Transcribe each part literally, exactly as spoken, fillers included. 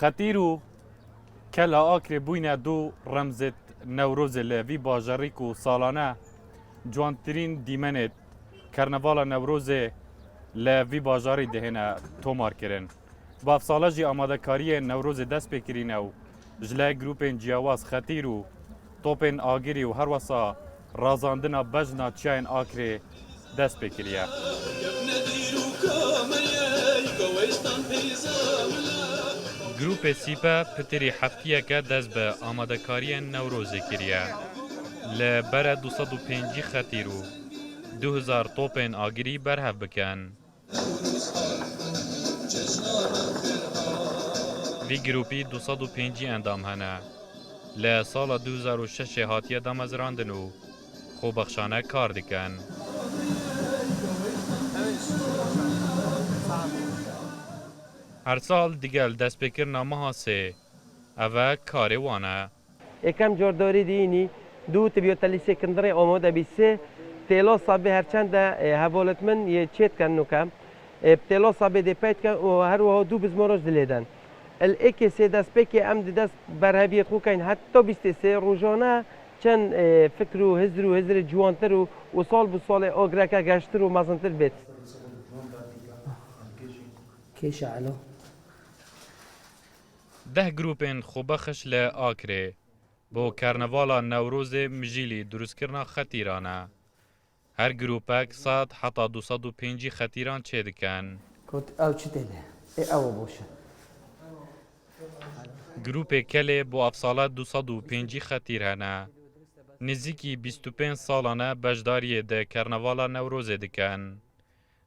Xetîr û Kela Akrê bûyne du remzêt Newrozê li vî bajarî ku salane ciwantirîn dîmenêt Karnevala Newrozê li vî bajarî dihêne tomarkirin. Bi ev sala jî amadekariyên Newrozê dest pê kirîne û ji lê grûpên ciyawaz Xetîr û Topên Agirî û herwesa razandina bejna çiyayên Akrê dest pê kiriye. Grûpê Sîpe pitirî heftiyeke dest bi amadekariyên Newrozê kiriye. Li bere du sed û pêncî Xetîr û du hezar topên agirî berhev bikin. Vî grûpî du sed û pêncî endam hene. Li sala du hezar û şeşê hatiye damezrandin û xwebexşane kar dikin. Her sal digel destpêkirina meha sê, ev e karê wan e. Yekem car darî dînî du tibiyo telîsê kindirê amade bî sê têla sabê herçende, e, hevalêt min yê çêt ken nuke. E, têla sabê dê peyt ken û her wiha du bizmara ji dilê den. El êkê sê destpêkê em di dest berheviyê xwe keyn heta bîstê sê rojane çend, e, fikr û hizr û hizrê ciwantir û, û sal bi salê agreke geştir û mezintir bêt. Kêşe elo. Deh grûpên xwebexiş li Akrê bo Karnevala Newrozê mijîlî durustkirina xetîran e. Her grûpek sed heta du sed û pêncî xetîran çêdikin. Kot ew çi têne? Ê ew boş e. Grûpê Kelê bo ev sala du sed û pêncî xetîr hene. Nêzîkî bîst û pênc salan e beşdariyê di Karnevala Newrozê dikin.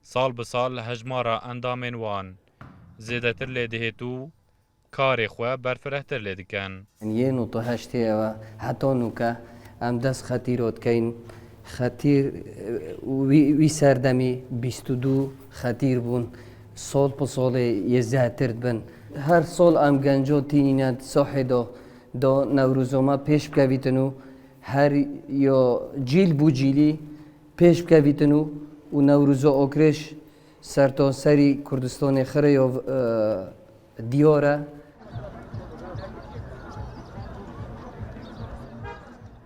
Sal bi sal hejmara endamên wan zêdetir lê dihêt û karê xwe berfirehtir lê dikin. Yên û tu heştê ew e, heta nûke em dest xetîro dikeyn. Xetîr, e, wî, wî serdemî bîst û du xetîr bûn. Sal bi salê yê zêdetir dibin. Her sal em genco tînîne sahê de, da Newroza me pêş bikevîtin û her ya cîl bû cîlî pêş bikevîtin û, û Newroza Akrê ji sertanserî Kurdistanê xirê ya, e, diyar e.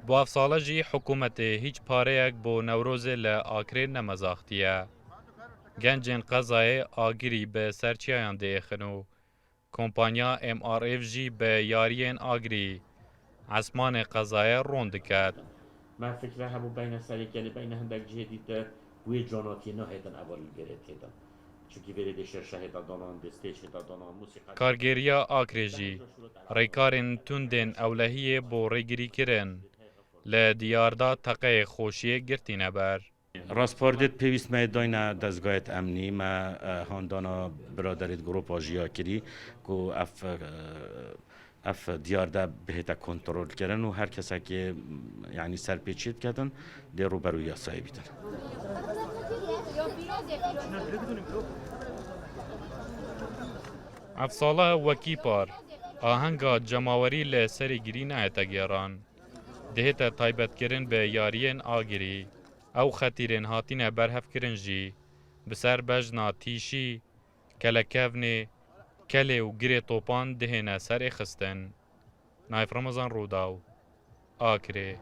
Bo ev sala jî hikûmetê hîç pareyek bo Newrozê li Akrê nemezaxtiye. Gencên qezayê Agirî bi ser çiyayan diêxin û kompanya M R F jî bi yariyên agirî esmanê qezayê ron diket. Me fikre hebû beyne serê gelê, beyne hindek cihê dîtir, wê canatiyê nahêtin eval li vêrê têdin. Çunkî vêrê dê şêrşehê de danan, destêçê de danan, mûsîqa. Kargêriya Akrê jî rêkarên tundên ewlehiyê bo rêgirîkirin li diyar de teqeyê xweşiyê girtîne ber. Raspardê pêwîst me dayne dezgayêt emnî, me, e, handana biraderêt gropa jiya kirî ku ev, e, ev diyar de bihête kontrolkirin û her kesekê, yanî serpêçiyê diketin, dê rûberû yasayê bîtin. Ev sala wekî par, ahenga cemawerî li serê girî nayête gêran. Dihête taybetkirin bi yariyên agirî. Ew xetîrên hatine berhevkirin jî bi ser bejna Tîşî, Kelekevnê, Kelê û Girê Topan dihêne serêxistin. Naif Remezan, Rûdaw, Akrê.